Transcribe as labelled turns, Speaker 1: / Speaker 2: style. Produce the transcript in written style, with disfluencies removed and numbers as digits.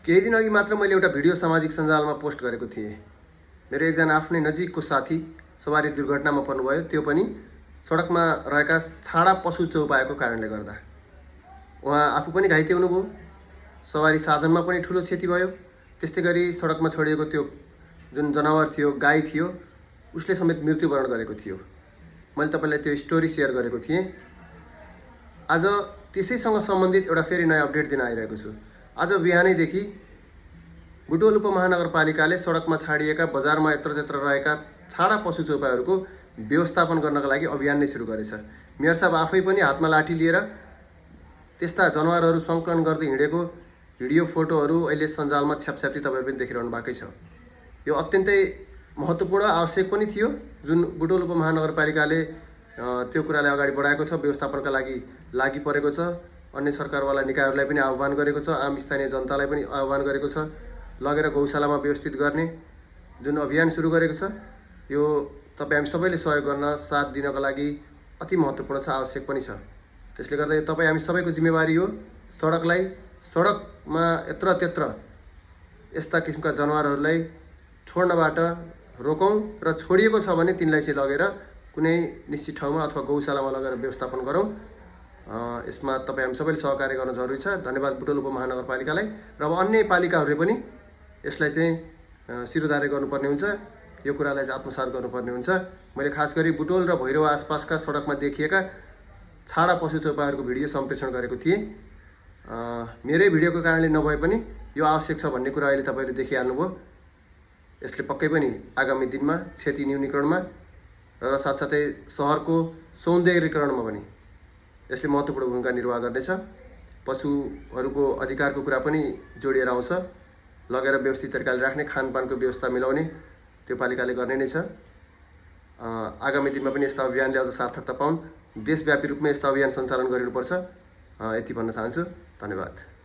Speaker 1: केही दिन अघि मात्र मैले एउटा भिडियो सामाजिक सञ्जालमा पोस्ट गरेको थिएँ। मेरो एकजना आफ्नै नजिकको साथी सवारी दुर्घटनामा पर्नुभयो, त्यो पनि सडकमा रहेका छाडा पशु चौपायाको कारणले गर्दा। उहाँ आफू पनि घाइते हुनुभयो, सवारी साधनमा पनि ठुलो क्षति भयो। त्यस्तै गरी सडकमा छोडिएको त्यो जुन जनावर थियो, गाई थियो, उसले समेत मृत्युवरण गरेको थियो। मैले तपाईँलाई त्यो स्टोरी सेयर गरेको थिएँ। आज त्यसैसँग सम्बन्धित एउटा फेरि नयाँ अपडेट दिन आइरहेको छु। आज बिहानैदेखि बुटवल उपमहानगरपालिकाले सडकमा छाडिएका बजारमा यत्रत्यत्र रहेका छाडा पशु चौपायाहरूको व्यवस्थापन गर्नका लागि अभियान नै सुरु गरेछ। मेयर साहब आफै पनि हातमा लाठी लिएर त्यस्ता जनावरहरू सङ्कलन गर्दै हिँडेको भिडियो फोटोहरू अहिले सञ्जालमा छ्यापछ्याप्ती तपाईँहरू पनि देखिरहनु भएकै छ। यो अत्यन्तै महत्त्वपूर्ण आवश्यक पनि थियो, जुन बुटवल उपमहानगरपालिकाले त्यो कुरालाई अगाडि बढाएको छ, व्यवस्थापनका लागि परेको छ। अन्य सरकारवाला निकायहरूलाई पनि आह्वान गरेको छ, आम स्थानीय जनतालाई पनि आह्वान गरेको छ, लगेर गौशालामा व्यवस्थित गर्ने जुन अभियान सुरु गरेको छ। यो तपाईँ हामी सबैले सहयोग गर्न, साथ दिनका लागि अति महत्त्वपूर्ण छ, आवश्यक पनि छ। त्यसले गर्दा यो तपाईँ हामी सबैको जिम्मेवारी हो। सडकमा यत्रत्यत्र यस्ता किसिमका जनावरहरूलाई छोड्नबाट रोकौँ र छोडिएको छ भने तिनलाई चाहिँ लगेर कुनै निश्चित ठाउँमा अथवा गौशालामा लगेर व्यवस्थापन गरौँ। यसमा तपाईँ हामी सबैले सहकार्य गर्न जरुरी छ। धन्यवाद बुटवल उपमहानगरपालिकालाई। र अब अन्य पालिकाहरूले पनि यसलाई चाहिँ सिरोधार्य गर्नुपर्ने हुन्छ, यो कुरालाई चाहिँ आत्मसात गर्नुपर्ने हुन्छ। मैले खास गरी बुटवल र भैरव आसपासका सडकमा देखिएका छाडा पशु चौपायाहरूको भिडियो सम्प्रेषण गरेको थिएँ। मेरै भिडियोको कारणले नभए पनि यो आवश्यक छ भन्ने कुरा अहिले तपाईँले देखिहाल्नुभयो। यसले पक्कै पनि आगामी दिनमा क्षति न्यूनीकरणमा र साथसाथै सहरको सौन्दर्यीकरणमा पनि यसले महत्त्वपूर्ण भूमिका निर्वाह गर्नेछ। पशुहरूको अधिकारको कुरा पनि जोडिएर आउँछ। लगेर व्यवस्थित तरिकाले राख्ने, खानपानको व्यवस्था मिलाउने त्यो पालिकाले गर्ने नै छ। आगामी दिनमा पनि यस्ता अभियानले अझ सार्थकता पाउन्, देशव्यापी रूपमा यस्ता अभियान सञ्चालन गरिनुपर्छ। यति भन्न चाहन्छु। धन्यवाद।